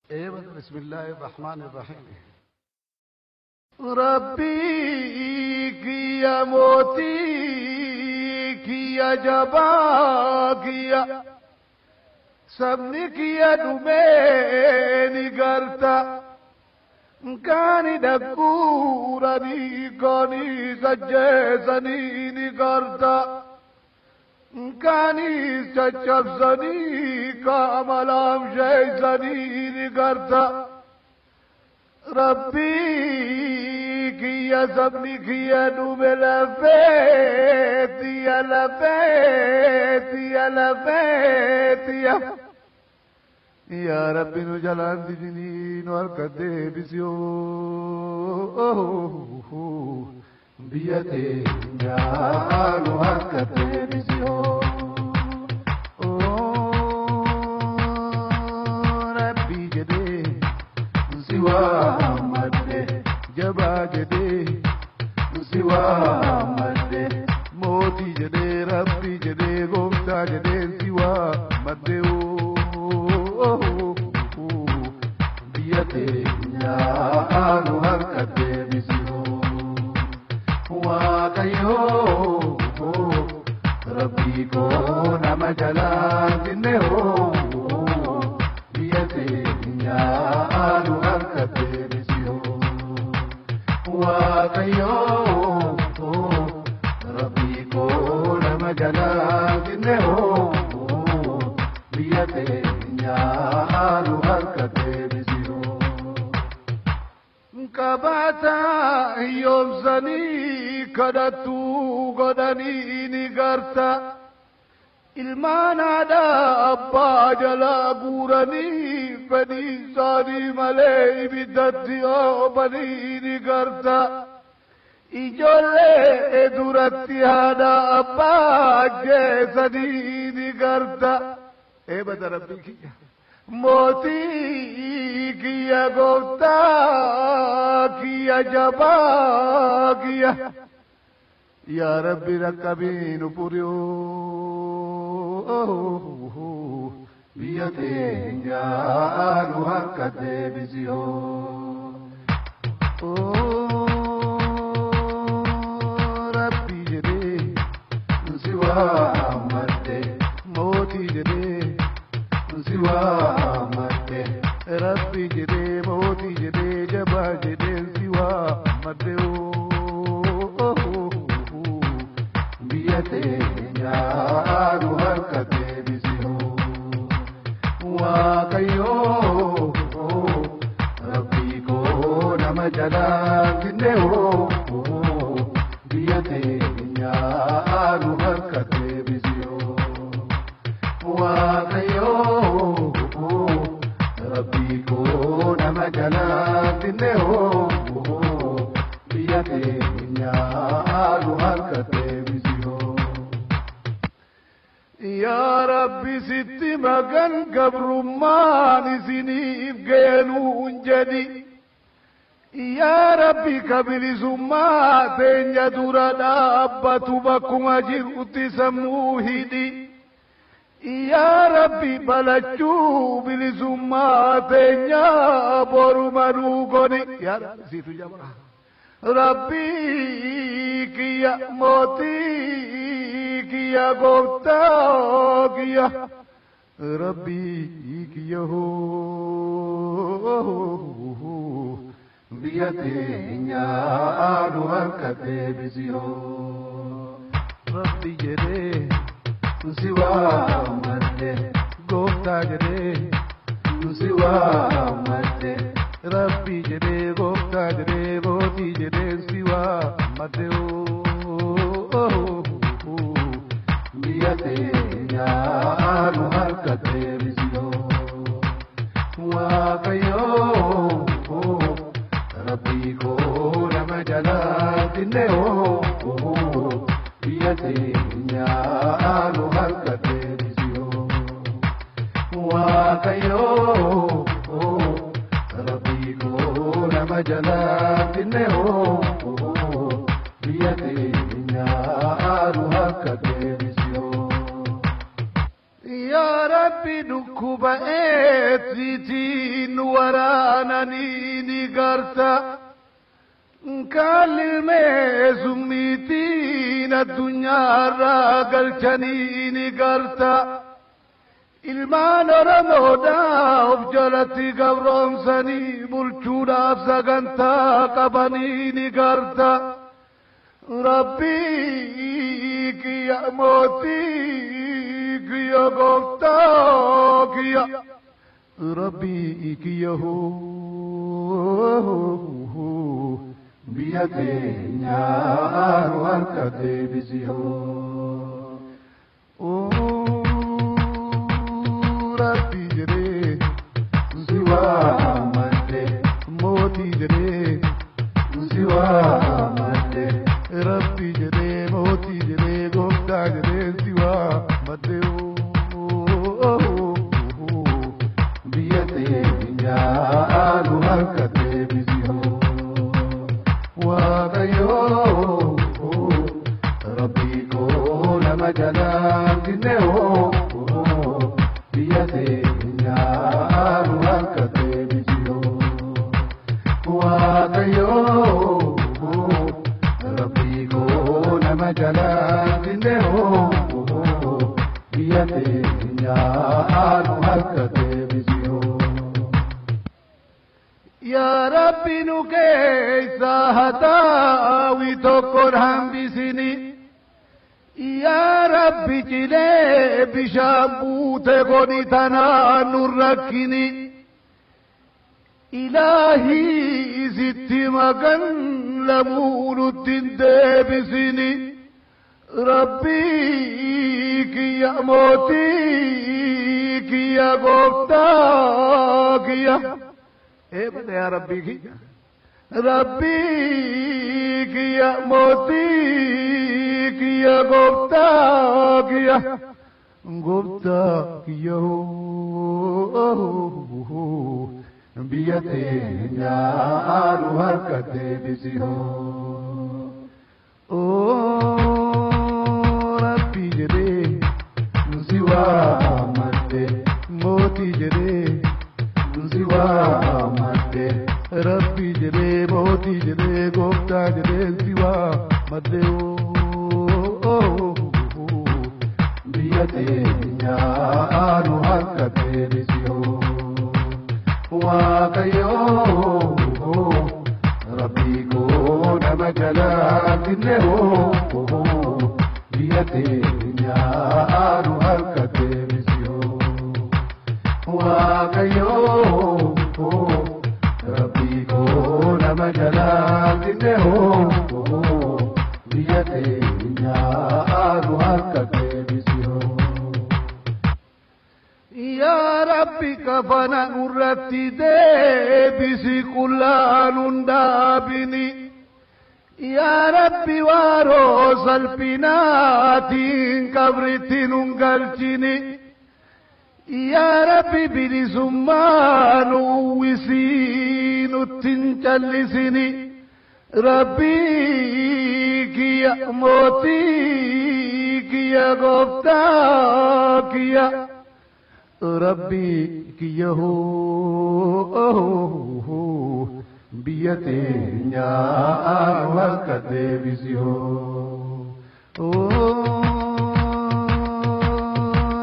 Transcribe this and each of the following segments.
بسم الله الرحمن الرحيم. ربي كيا موتي كيا جبا كيا सबने किया डुबे करता कानी डकूरनी कोनी सज्जे सनी निकरता कानी सच्चब सनी कामलाम शय सनी निकरता रब्बी किया सबने किया डूबे लफेतिया लफेतिया लफेतिया يا ربي نجلان دينين والكدي بسيو بيتي يا الكدي بسيو ربي جدي سوى مدي جبا جدي سوى مدي موتي جدي ربي جدي غوتا جدي سوى مدي بيتي يا الكدي بسيو واقيو ربي کو نم جلال دنه بيتي يا الكدي بسيو واقيو ربي کو نم جلال دنه بيتي يا الكدي بسيو قباتا يوم kadhattu godhanii ni garta ilmaan aadaa abbaa jalaa guuranii fedhii isaanii malee ibiddatti oobanii ni garta ijoollee duratti haadha abbaa ajjeesanii ni garta eebada rabbii kiyya mootii kiyya gooftaa kiyya jabaa kiyya يا ربي ركبين بريو بيتي يا الكدي بسيو ربي جدي سوى مدي موتي جدي سوى مدي ربي جدي موتي جدي جبا جدي سوى مدي بيتي يا الكدي بسيو واقيو ربي کو نم جلال دنه بيتي يا الكدي بسيو واقيو ربي کو نم جلال دنه بيتي يا الكدي يا ربي ستي مغن قبرمان سنيف جنون جدي يا ربي قبل زما تنجا دورا دابتو بكما جرؤتي سموهدي يا ربي بلچو بلزما تنجا برمانو يا ربي سيتو جبا ربي كيا موتي کیا گفتا کیا ربی کیا ہو بیتے یا الکدی بسیو ربی جدے سوا مدے گفتا جدے سوا مدے ربی جدے گفتا جدے موتی جدے سوا مدے بيتي يا الكدي بسيو واقيو ربي کو نم جلال دنه بيتي يا الكدي بسيو واقيو ربي کو نم جلال دنه بيتي يا الكدي بسيو يا ربي نكوبا اتيتين waraananii ni garta. Kaalilmee summiitiin addunyaarraa galchanii ni garta. Ilmaan Oromoodhaa of jalatti gabroomsanii bulchuudhaaf sagantaa qabanii ni garta. Rabbii kiyya mootii kiyya gooftaa kiyya. Rabbii kiyya hoo biyya teenyaa nu harka deebisi hoo. Rabbi jedhee Si waammadhe mootii jedhee si waammadhe Rabbi jedhee mootii jedhee gooftaa jedhee si waammadhe. Biyya teenyaa nu harka deebisi hoo. Waaqayyoo Rabbii koo nama jalaan dinne hoo biyya teenyaa nu harka deebisi hoo. Waaqayyoo Rabbii koo nama jalaan dinne hoo biyya teenyaa nu harka deebisi hoo. Yaa Rabbi nu keessa hataawi tokkoon hambisini. Yaa Rabbi cilee bishaan buute godhi tanaan nu rakkini. Ilaahii sitti magan lamuu nutti hin deebisini. Rabbii kiyya mootii kiyya gooftaa kiyya. Eebada yaa Rabbii kiyya. Rabbii kiyya mootii kiyya gooftaa kiyya. Gooftaa kiyya hoo. Biyya teenyaa nu harka deebisi hoo. Rabbi jedhee Si waammadhe mootii jedhee si waammadhe Rabbi jedhee mootii jedhee gooftaa jedhee si waammadhe. Biyya teenyaa nu harka deebisi hoo. Waaqayyoo Rabbii koo nama jalaa dinne hoo biyya teenyaa nu harka deebisi hoo. Waaqayyoo Rabbii koo nama jalaa dinne hoo biyya teenyaa nu harka deebisi hoo. Yaa Rabbi kafana nurratti deebisi qullaan hundaabini. Yaa Rabbi waaroo salphinaatiin qabritti nun galchini. Yaa Rabbi bilisummaa nu uwwisii nutti hin callisini. Rabbii kiyya mootii kiyya gooftaa kiyya. Rabbii kiyya hoo Biyya teenyaa nu harka deebisi hoo.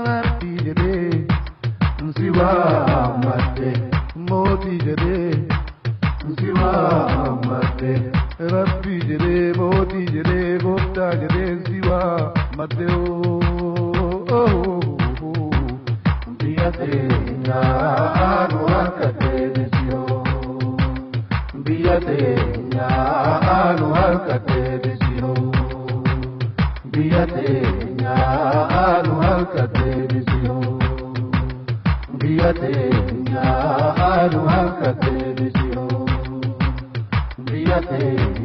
Rabbi jedhee Si waammadhe mootii jedhee si waammadhe Rabbi jedhee mootii jedhee gooftaa jedhee si waammadhe. Biyya teenyaa nu harka deebisi hoo. Biyya teenyaa nu harka deebisi hoo. Biyya teenyaa nu harka deebisi hoo. Biyya teenyaa nu harka deebisi hoo. Biyya teenyaa.